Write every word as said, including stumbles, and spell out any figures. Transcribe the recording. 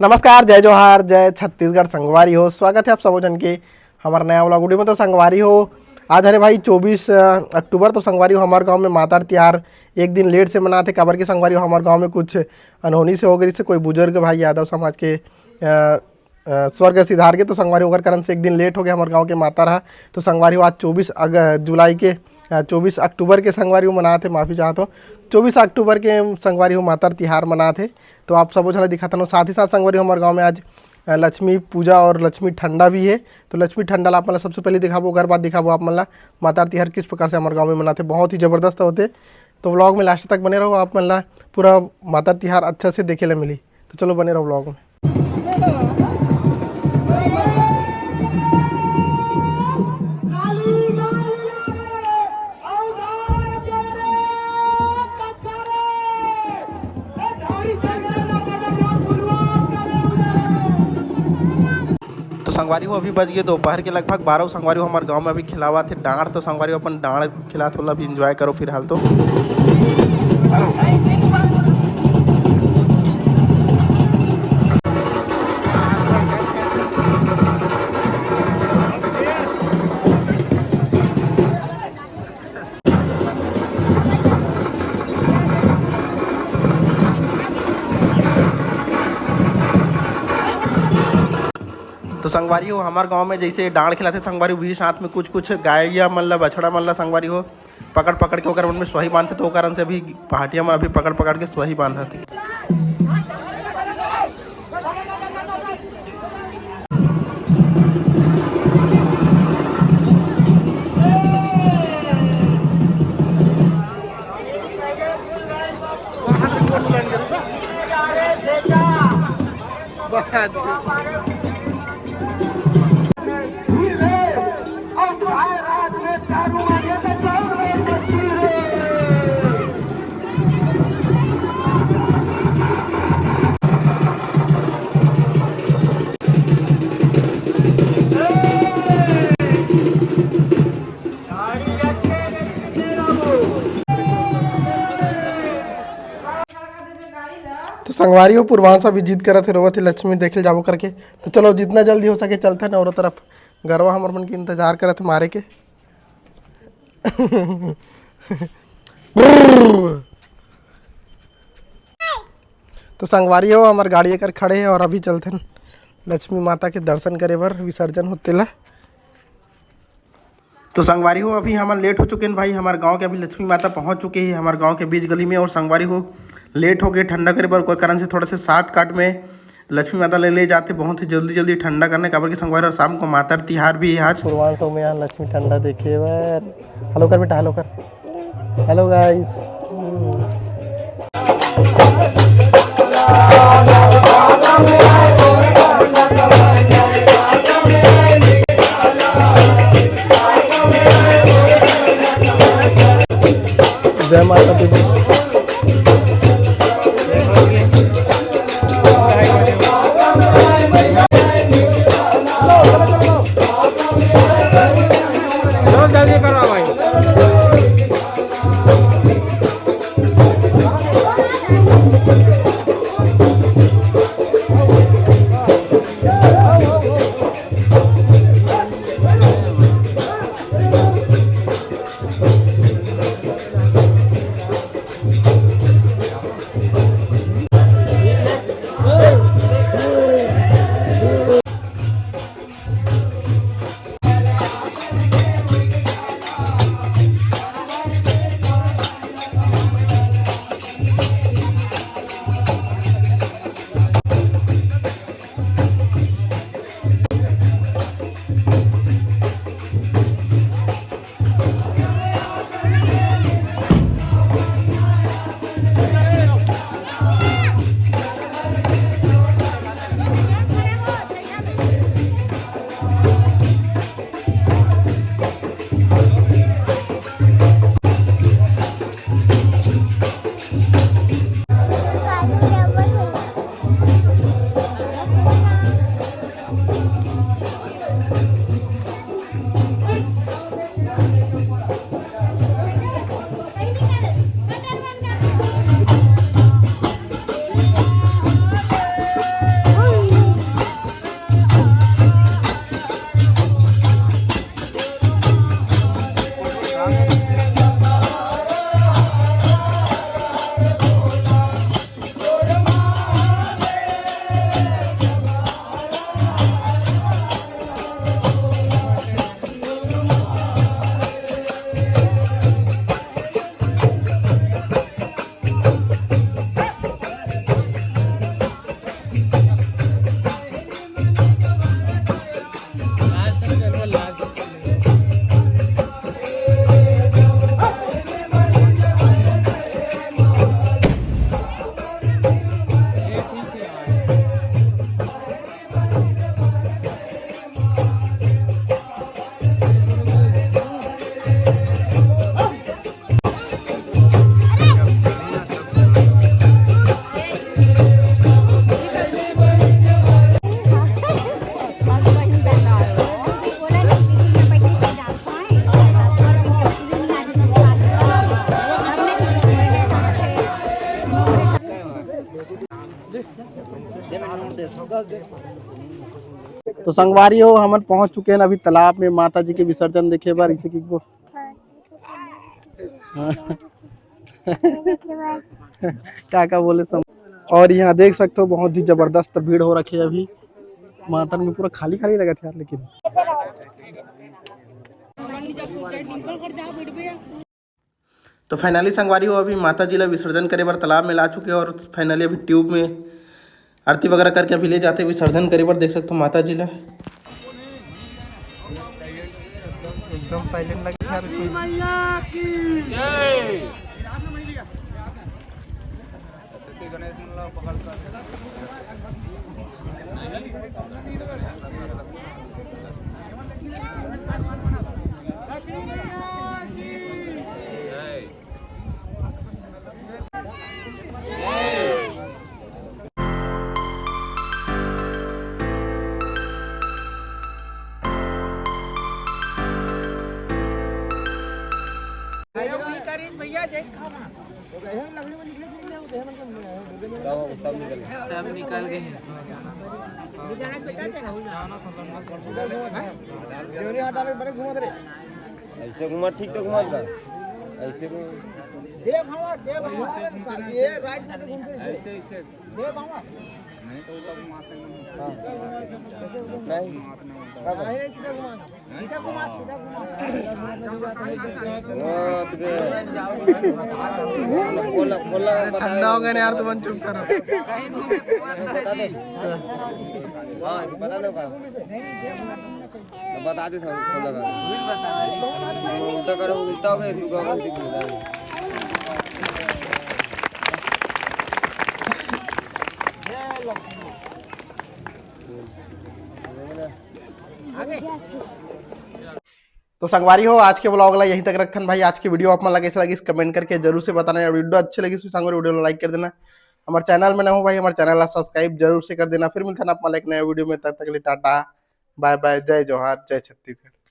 नमस्कार, जय जोहार, जय छत्तीसगढ़ संगवारी हो। स्वागत है आप सबो झन के हमर नया वाला वीडियो में। तो संगवारी हो, आज हरे भाई चौबीस अक्टूबर। तो संगवारी हो, हमार गांव में मातर तिहार एक दिन लेट से मनाथे। काबर कि संगवारी हो, हमार गांव में कुछ अनहोनी से हो गई से कोई बुजुर्ग भाई यादव समाज के अ, अ, स्वर्ग सिधार के। तो संगवारी हो, ओकर कारण से एक दिन लेट हो गया हमार गांव के मातर हा। तो संगवारी हो, आज चौबीस अग-, जुलाई के, अ, चौबीस अक्टूबर के संगवारी हो मनात हे, माफी चाहत हो, चौबीस अक्टूबर के संगवारी हो मातर तिहार मनात हे। तो आप सबो झन ला दिखात हन। साथ ही साथ संगवारी हो, हमार गांव में आज अ, लक्ष्मी पूजा और लक्ष्मी ठंडा भी है। तो लक्ष्मी ठंडा ला आप मन ला सबसे पहले दिखाबो, ओकर बाद दिखाबो आप मन ला मातर तिहार किस प्रकार से हमार गांव में मनाथे। बहुत ही जबरदस्त होथे। तो व्लॉग में लास्ट तक बने रहो, आप मन ला पूरा मातर तिहार अच्छा से देखे ला मिली। तो चलो बने रहो व्लॉग में। तो संगवारी हो, अभी बज गए दोपहर के लगभग बारह। संगवारी हो, हमारे गांव में अभी खिलावा थे डांड़। तो संगवारी हो, अपन डांड़ खिलात होला, अभी एंजॉय करो फिलहाल तो। तो संगवारी हो, हमार गांव में जैसे डांड़ खिलाथे संगवारी, वही साथ में कुछ कुछ गायिया मन ला, बछड़ा मन ला संगवारी हो, पकड़ पकड़ के ओकर मन में सोही बांधथे। तो ओकर से अभी पहाटिया मन अभी पकड़ पकड़ के सोही बांधथे। तो संगवारी हो, पूर्वांश अभी जिद करत हे, रोवत हे, लक्ष्मी देखे जाबो करके। तो चलो, जितना जल्दी हो सके चलते हैं औरों तरफ। गरवा हमर मन के इंतजार करत हे मारे के। तो संगवारी हो, हमर गाड़ी एकर खड़े हे और अभी चलथन लक्ष्मी माता के दर्शन करे बर, विसर्जन होते ला। तो संगवारी हो, अभी हमन लेट हो चुके हैं भाई, हमारे गांव के अभी लक्ष्मी माता पहुंच चुके हैं हमारे गांव के बीच गली में। और संगवारी हो, लेट हो गए ठंडा करे बर, ओकर कारण से थोड़ा से शॉर्टकट में लक्ष्मी माता ले, ले जाते बहुत ही जल्दी जल्दी ठंडा करने, काबर कि संगवारी हो शाम को मातर तिहार भी है आज। पूर्वांश में यहाँ लक्ष्मी ठंडा देखे बर। हेलो कर बेटा, हेलो कर। हेलो गाइस। जय माता दी। तो संगवारी हो, हमन पहुंच चुके हैं अभी तालाब में माता जी के विसर्जन देखे बर। इसे कि वो का का बोले सम। और यहाँ देख सकते हो, बहुत ही जबरदस्त भीड़ हो रखी है अभी। माता में पूरा खाली खाली लगा था यार, लेकिन तो finally संगवारी हो, अभी माता जी ला विसर्जन करे बर तालाब में ला चुके हैं और finally अभी ट्यूब में आरती वगैरह करके अभी ले जाते हैं विसर्जन करे बर। देख सकते हो माता जी ला एकदम साइलेंट लगे यार कोई। सब निकल गए हैं। ऐसे घुमा, ठीक तो घुमा था। ऐसे को दे भावा, दे भावा, ये राइट साइड घूमते हैं। ऐसे, ऐसे। दे भावा। हाँ। नहीं। हाँ भाई। नहीं, सीधा घुमा। सीधा घुमा, सीधा घुमा। वो तो के-, खोला, खोला, बता ठंडा हो गया ना यार, तुम चुप करो। बता दे। हाँ, बता दो का। तो बता दे सब, खोला का। उल्टा करो, उल्टा हो गया, तू का गलती की। तो संगवारी हो, आज के ब्लॉग ला यहीं तक रखथन भाई। आज की वीडियो आप मन ला कैसे लगिस, कमेंट करके जरूर से बताना। वीडियो अच्छे लगिस तो संगवारी वीडियो ला लाइक कर देना। हमारे चैनल में ना हो भाई, हमारे चैनल ला सब्सक्राइब जरूर से कर देना। फिर मिलथन आप मन ला एक नया वीडियो में, तब तक के लिए टाटा, बाय बाय, जय जोहार, जय छत्तीसगढ़।